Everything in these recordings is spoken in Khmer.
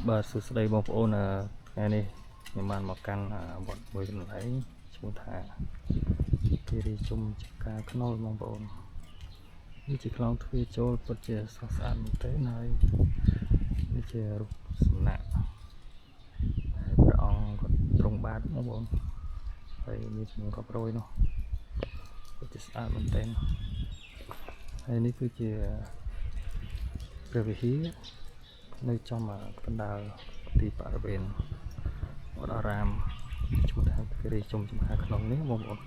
បាទសួស្តីបងប្អូនអឺថ្ងៃនេះខ្ញុំបានមកកាន់អឺវត្តមួយកន្លែងឈ្មោះថាគិរីជុំចការខ្នុលបងប្អូននេះជាខ្លោងទ្វារចូលពិតជាស្រស់ស្អាតមែនទែនហើយនេះជារូបសំណាកហើយព្រះអង្គគាត់ទ្រង់បាទបងប្អូនហើយមានចំនួនរាប់រយនោះពិតជាស្អាតមែនទែនហើយនេះគឺជាព្រះវិហារ នៅចំកណ្ដាលទីបរិវេណវត្តអារាមឈ្មោះថាគិរីជុំចំការក្នុងនេះបងប្អូន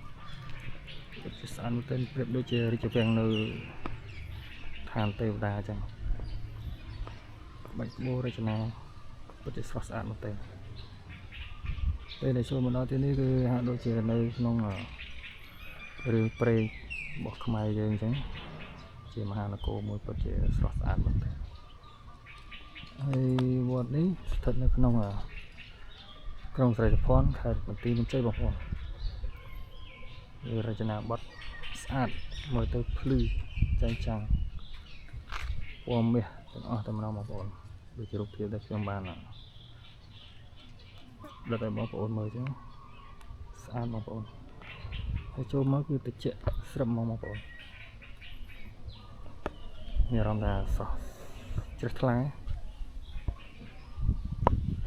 ពិតជាស្អាតមែនទែនប្រៀបដូចជារាជវាំងនៅឋានទេវតាអញ្ចឹងក្បាច់ក្បូររចនាពិតជាស្រស់ស្អាតមែនទែនពេលដែលចូលមកដល់ទីនេះគឺហាក់ដូចជានៅក្នុងរឿងព្រេងរបស់ខ្មែរយើងអញ្ចឹងជាមហានគរមួយពិតជាស្រស់ស្អាតមែនទែន ហើយវត្តនេះស្ថិតនៅក្នុងអឺក្រុងសិរីសោភ័ណខេត្តបន្ទាយមានជ័យបងប្អូនវារចនាបថស្អាតមើលទៅភ្លឺចែងចាំងពណ៌មាសទាំងអស់តែម្ដងបងប្អូនដូចជារូបភាពដែលខ្ញុំបានដិតឲ្យបងប្អូនមើលចឹងស្អាតបងប្អូនហើយចូលមកគឺតិចស្រឹបមកបងប្អូនមានអារម្មណ៍ថាស្រស់ជ្រះថ្លា។